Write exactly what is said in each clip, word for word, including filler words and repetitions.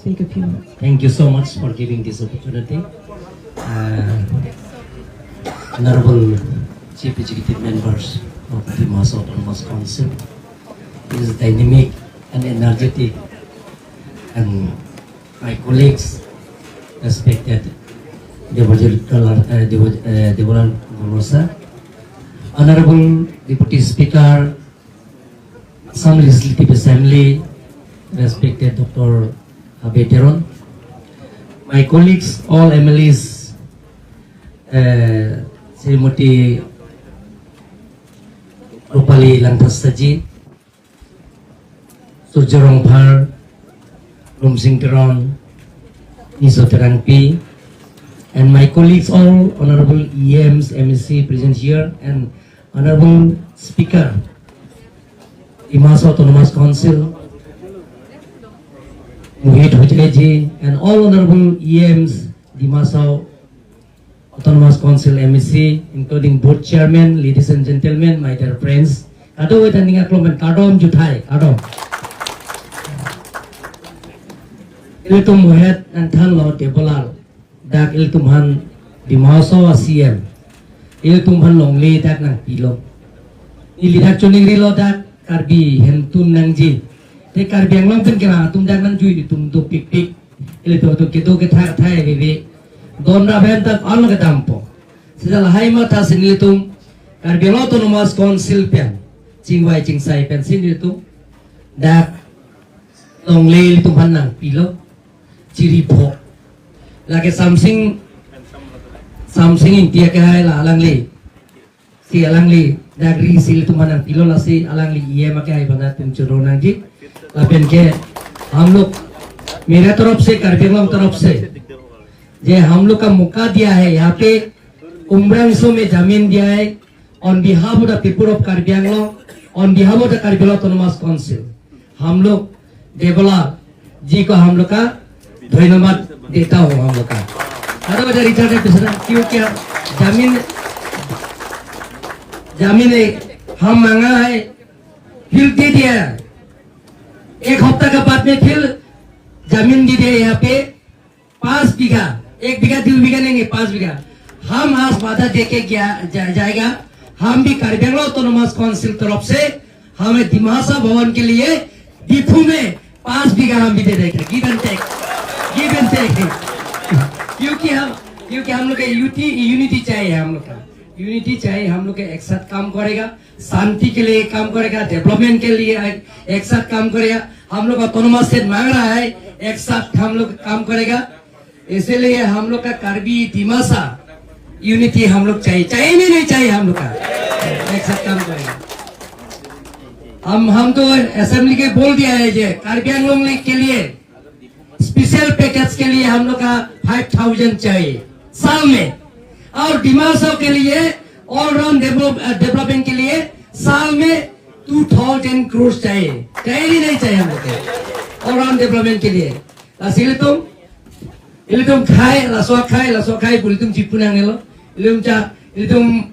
Make a few. Thank you so much for giving this opportunity. Uh, Honorable Chief Executive Members of Dima Hasao Autonomous Council, this dynamic and energetic, and my colleagues, respected Debolal, uh, Debo-, uh, Debolal Gorlosa, Honorable Deputy Speaker, Assam Legislative Assembly, respected Doctor Habe Teron, my colleagues, all M L As, uh, Srimati Rupali Langthasa ji, Surjya Rongphar, Rumsing Teron, Niso Terangpi, and my colleagues, all honorable E Ms, M A C present here, and Honorable Speaker, Dima Hasao Autonomous Council, Mohit Hojai ji, and all honorable E Ms, Dima Hasao Autonomous Council M A C, including board chairman, ladies and gentlemen, my dear friends. Kadokave ta ning aklong pen kardom juthai, kardom. Ilitum mohet nangthanlo Debolal. Dak ilitum aphan Dima Hasao a-C M. Ilitum aphan longle dak nangpilo. Ili dak choningrilo dak Karbi hemtun nangji. Te Karbi Anglong pen kevang atum dak nangjui ilitum dopikpik. Ilitum atum kedo kethak thai bebe. Don raben dak alo kedampo. Sejak lahai matha si nelitum Karbi Anglong Autonomous Council pen chingvai chingsai pensi nelitum dak longle ilitum aphan nangpilo. Chiri pho. Lake Samsing, Samsing Ingti akehai la alangli. Si alangli dak ri si ilitum aphan nangpilo, lasi alangli E M akehai aphan ilitum choro nangji. Lapen ke हम लोग, मेरे तरफ से, Karbi Anglong तरफ से, जे हम लोग का मौका दिया है, यहाँ पे उमरांगसो में जमीन दिया है, on behalf of the people of Karbi Anglong, on behalf of the Karbi Anglong Autonomous Council, हम लोग देबोलाल जी को हम लोग का धन्यवाद देता हूँ हम लोग का। अरे बेटा, रिटर्न है पिछड़ा, क्योंकि जमीन, जमीन है, हम मांगा है, फिर दे दिया है। एक हफ्ता के बाद में फिर जमीन दे दिया यहाँ पे, पाँच बीघा, एक बीघा, दो बीघा नहीं, नहीं, पाँच बीघा। हम आज वादा देके गया, जा, जाएगा। हम भी कार्बी आंगलोंग ऑटोनोमस काउंसिल तरफ से हमें दिमासा भवन के लिए दीफू में पाँच बीघा हम भी दे देंगे। Give and take, give and take। क्योंकि हम, क्योंकि हम लोग का यूटी-, यूनिटी चाहिए हम लोग का। यूनिटी चाहिए, हम लोग का एक साथ काम करेगा, शांति के लिए काम करेगा, डेवलपमेंट के लिए एक, एक साथ काम करेगा। हम लोग ऑटोनोमस स्टेट मांग रहा है, एक साथ हम लोग काम करेगा। इसीलिए हम लोग का कार्बी दिमासा यूनिटी हम लोग चाहिए, चाहिए नहीं, नहीं चाहिए हम लोग का, एक साथ काम करेगा। हम, हम तो असेंबली के बोल दिया है जे कार्बी आंगलोंग के लिए स्पेशल पैकेज के लिए हम लोग का फ़ाइव थाउजेंड चाहिए साल में, और दिमासा के लिए ऑलराउंड डेवलप, डेवलपमेंट के लिए साल में टू थाउजेंड करोड़ चाहिए, चाहिए नहीं चाहिए हम लोग के ऑलराउंड डेवलपमेंट के लिए। Lasi ilitum, ilitum khai, laso akhai, laso akhai pu ilitum chipu nangnelo. Ilitum cha, ilitum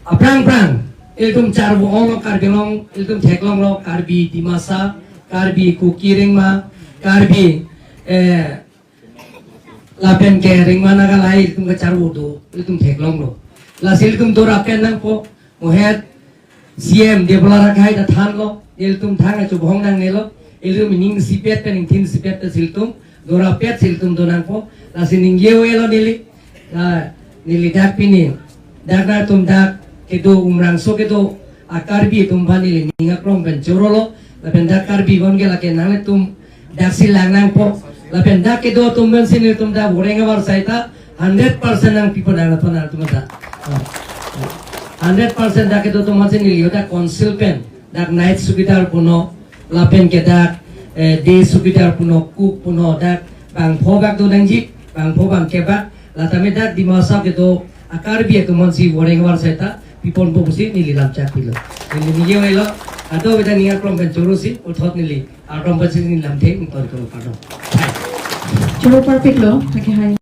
aphrang phrang, ilitum charvo onglo Karbi Anglong, ilitum theklonglo Karbi Dimasa, Karbi Kuki Rengma, Karbi, eh, lapen ke Rengma Naga lahai, ilitum kacharvo do, ilitum theklonglo. Lasi ilitum dora pen nangpo, mohet, C M Debolal akhai ta thanlo, ilitum thang achu bohong nangnelo, ilitum ning sipet pen ning thin sipet pen si ilitum, dora pet si ilitum do nangpo, lasi ningje-elo neli, la neli dak pini, dak nangtum dak kedo Umrangso kedo a-Karbi atum aphan neli ning aklong pen chorolo, lapen dak Karbi bon ke lake nanglitum daksi lang nangpo. Lapen dak kedo atum aphan si nelitum dak voreng avar saita hundred percent nangpipo nang lapen nangtum dak. Hundred percent dak kedo atum aphan si neli yo dak council pen dak night sukidar puno, lapen ke dak, eh, day sukidar puno, cook puno, dak bangpho bak do nangji, bangpho bangkep bak, la tame dak Dimasa kedo a-Karbi atum aphan si voreng avar saita pipon po pusi neli lam chak pilo. Neli ningje-elo, ado beda ning aklong pen choro si, puthot neli aklong pen si neli lam theng, ton kono pardon. Choro parpiklo, lake hai.